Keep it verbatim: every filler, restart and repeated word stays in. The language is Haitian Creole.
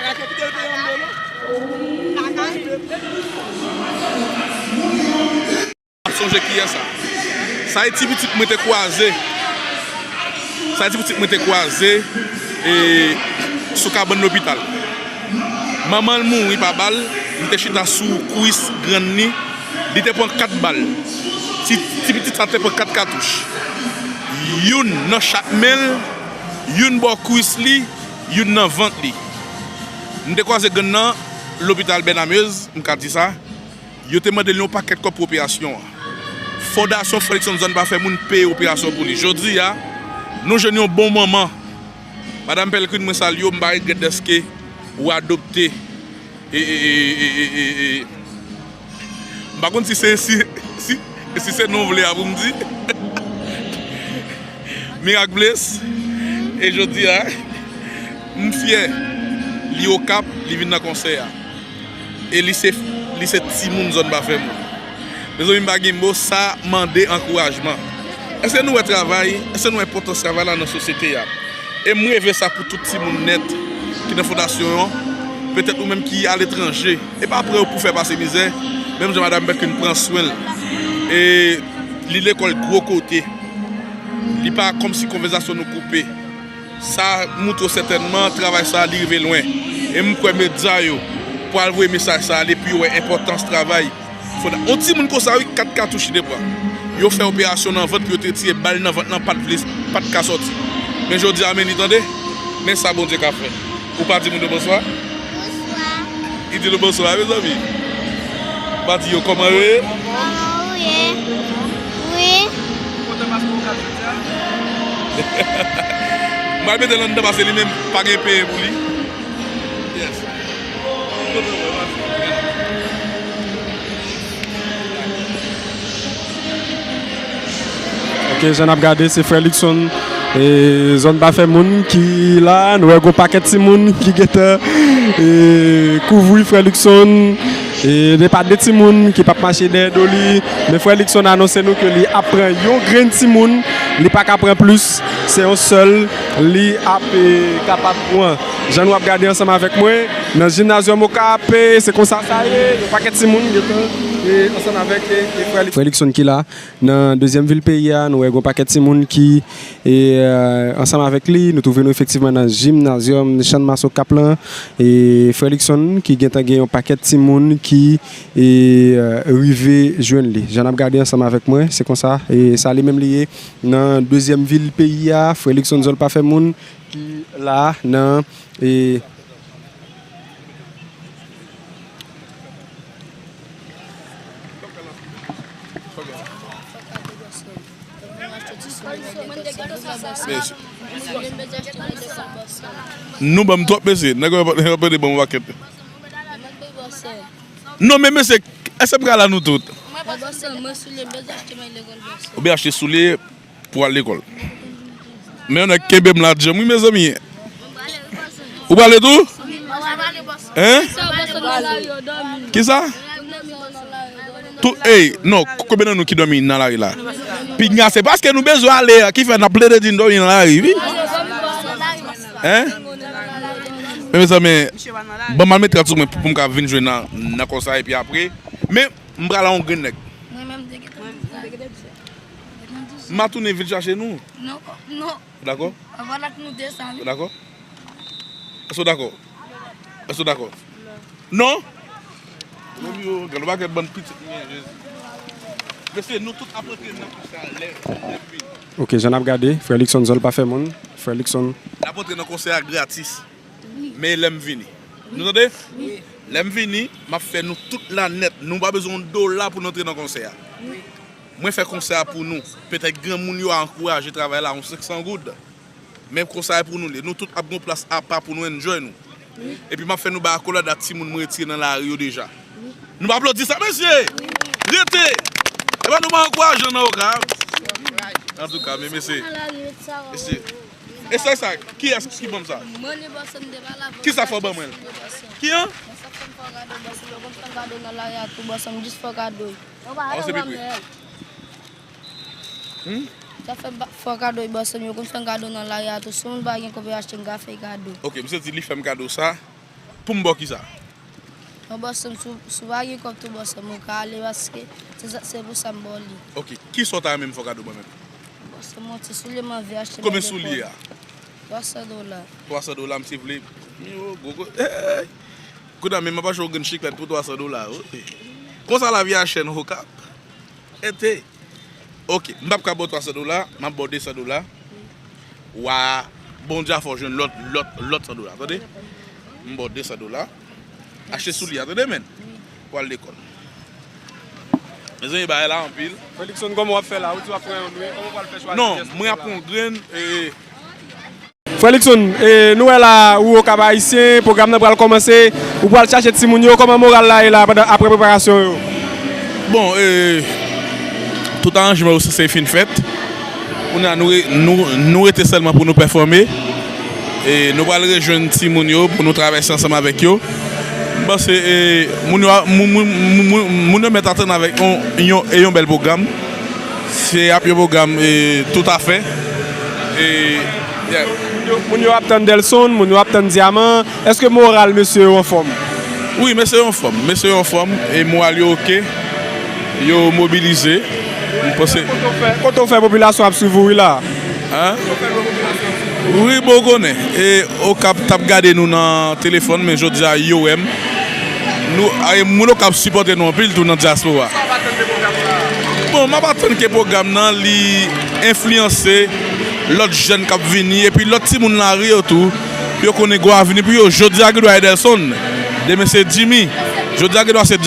Ap sonje kiyès sa. Sa e ti pitit mwen te kwaze. Sa e ti pitit mwen te kwaze e, sou kabann lopital. Manman l mouri pa bal, li te chita sou kwis grann li, li te pran kat bal. Ti, ti pitit sa te pran kat katouch. Youn nan chak men l, youn bò kwis li, youn nan vant li. M te kwaze grann nan lopital Bènamez, m ka di sa. Yo te mande l yon pakèt kòb pou operasyon an. Fondasyon Fredrickson Zòn Pa Fè Moun peye operasyon pou li. Jodi a, nou jwenn yon bon manman. Madanm Pellegrine, mwen salye w, m pa regrèt dèske ou adopte. E, e, e, e, e, e, e. M pa konn si se, si, si, si se non vle a pou m di. Miraculous. E jodi a, m fyè. Li Okap, li vin nan konsè a. E li se, li se timoun Zòn Pa Fè Moun. Mezanmi, m pa gen mo, sa mande ankourajman. Èske nou wè travay? Èske nou wè enpòtans travay la nan sosyete a? E m reve sa pou tout timoun nèt ki nan fondasyon an, petèt ou menm ki aletranje, e pa pran yo pou fè pase mizè, menm jan madanm Bèlkin pran swen l. E li lekòl gwo kote. Li pa kòmsi konvèsasyon nou koupe. Sa moutre w sètènman travay sa a li rive lwen. E m kwè medya yo pral voye mesaj sa a ale pou yo wè enpòtans travay fonda-, yon timoun konsa wi, kat katouch li te pran. Yo fè operasyon nan vant pou yo te retire bal nan vant lan, pa t vle, pa t ka sòti. Men jodi a, men li tande, men sa Bondye ka fè. Ou pa di moun yo bonswa? Bonswa. Li di nou bonswa, mezanmi. Pa di yo kòman yo ye? Kòman ou ye? Wi. Ou kontan paske w ka jodi a? M al mete l anndan paske li menm pa gen peye pou li. Yes. Ou kontan wè paske. Ok, jan n ap gade, se frè Luckson, e, Zòn Pa Fè Moun ki la. Nou wè gon pakèt timoun ki gentan, e, kouvri frè Luckson. E, depa de timoun ki p ap mache dèyè do li. Men frè Luckson anonse nou ke li ap pran yon grenn timoun. Li pa ka pran plis. Se yon sèl li ap, e, kapab pran. Jan nou ap gade ansanm avèk mwen, nan Gymnasium Okap, e, se konsa sa ye. Yon pakèt timoun gentan, e, ansanm avèk, e, e, frè Luckson ki la. Nan dezyèm vil peyi a, nou wè gon pakèt timoun ki, e, ansanm avèk li. Nou twouve nou efektivman nan Gymnasium Chanmas Okap lan. E frè Luckson ki gentan gen yon pakèt timoun ki, e, rive jwenn li. Jan n ap gade ansanm avèk mwen, se konsa, e sa li menm li ye. Nan dezyèm vil peyi a, frè Luckson Zòn Pa Fè Moun ki la nan, e, Mesye. Nou ban m twòp, mesye. Nèg yo ap pede ban m yon pakèt. Non, men mesye, èske m ka la nou tout? Ou byen achte soulye pou al lekòl. Men yon nèg kenbe m la djanm, wi, mezanmi. Ou prale tou? Hein? Kisa? Tou, ey, non, konbyen nan nou ki dòmi nan lari la? Pinga, se paske nou bezwen ale a, ki fè n ap plede di n dòmi nan lari, wi. Hein? Men, mezanmi, ban m al met rad sou mwen pou, pou m ka vin jwe nan, nan konsa, epi apre. Men, m pral a yon grenn nèg. Mwen menm, m te gentan di sa. M a tounen vin chache nou. Non, non. Ou dakò? Anvan lòt nou desann, wi. Ou dakò? Èske w dakò? Èske w dakò? Non? Romeo, gade yon pakèt bann pitit mwen, Jezi. Mesye, nou tout ap rantre nan kous la lè, lè m vini. Ok, jan n ap gade, frè Luckson, Zòn Pa Fè Moun, frè Luckson. N ap rantre nan konsè a gratis. Men lè m vini. Nou tande? Lè m vini, m ap fè nou tout la nèt. Nou pa bezwen yon dola pou n antre nan konsè a. Mwen fè konsè a pou nou. Petèt granmoun yo a ankouraje travay la, yon senk san goud. Men konsè a pou nou li. Nou tout ap gen plas apa pou nou enjoy nou. Epi m ap fè nou bay akolad a timoun mwen retire nan lari yo deja. Nou pa aplodi sa, mesye! Rete! Epa nou pa ankouraje nan Okap. Antouka, men mesye. Mesye. E sa, sa, kiyès ki ban m sa? Kisa fè w ban mwen l? Ki an? Avanse pi pre. Hmm? Sa fè ba-, fè kado, bòs mwen, yo konn fè m kado nan lari a tou. Si yon moun pa gen kòb yo achte, m ka fè kado. Ok, misye di li fè m kado sa. Pou m ba w kisa? Mwen ba w san m, si w, si w pa gen kòb tou, ba w san m, ou ka ale paske se sa, se pou sa m ba w li. Ok, kisa w ta renmen m fè w kado mwen menm? Ba w san m, yon ti soulye m anvi achte. Konbyen soulye a? Twa san dola. Twa san dola, m se vle. Yo, gogo. Hey! Kounye a menm, m ap achte yon grenn chiklèt pou twa san dola. Konsa lavi a chè nan Okap. Ete. Ok, m p ap ka ba w twa san dola, m ap ba w de san dola. Wa, Bondye a fè w jwenn lòt, lòt, lòt san dola, tande? M ba w de san dola. Achte soulye a, tande, menn? Pou al lekòl. Mezanmi, bagay la anpil. Felixson, kòman w ap fè la? Ou di w ap pran yon nwi, kòman w pral fè chwazi? Non, mwen ap pran yon grenn. E, Frè Luckson, e, nou wè la ou Okap Ayisyen, pwogram nan pral kòmanse, ou pral chache timoun yo, kòman moral la ye la pandan, apre preparasyon yo? Bon, e, tout aranjman yo sanse fin fèt. Kounye a nou, re- nou, nou rete sèlman pou nou pèfòme. E nou pral rejwenn timoun yo pou nou travèse ansanm avèk yo. M panse e, moun yo, moun, moun, moun, moun yo mèt atann avèk yon, yon, e yon bèl pwogram. Se ap yon pwogram e, toutafè. E, yeah. Moun yo, moun yo ap tann Delson, moun yo ap tann Dyaman. Èske moral mesye yo anfòm? Wi, mesye yo anfòm. Mesye yo anfòm. E moral yo oke. Yo mobilize. M panse. Kote w fè popilasyon ap swiv ou wi la? Hein? Wi, bon, ou konnen. E Okap t ap gade nou nan telefòn, men jodi a yo wè m. Nou, e moun Okap sipòte nou anpil tou nan dyaspora. Bon, m ap atann ke pwogram nan li enfliyanse lòt jèn k ap vini, epi lòt timoun lari yo tou, pou yo konnen gwo avni pou yo. Jodi a gen dwa e Delson, demen se Jimmy. Jodi a gen dwa se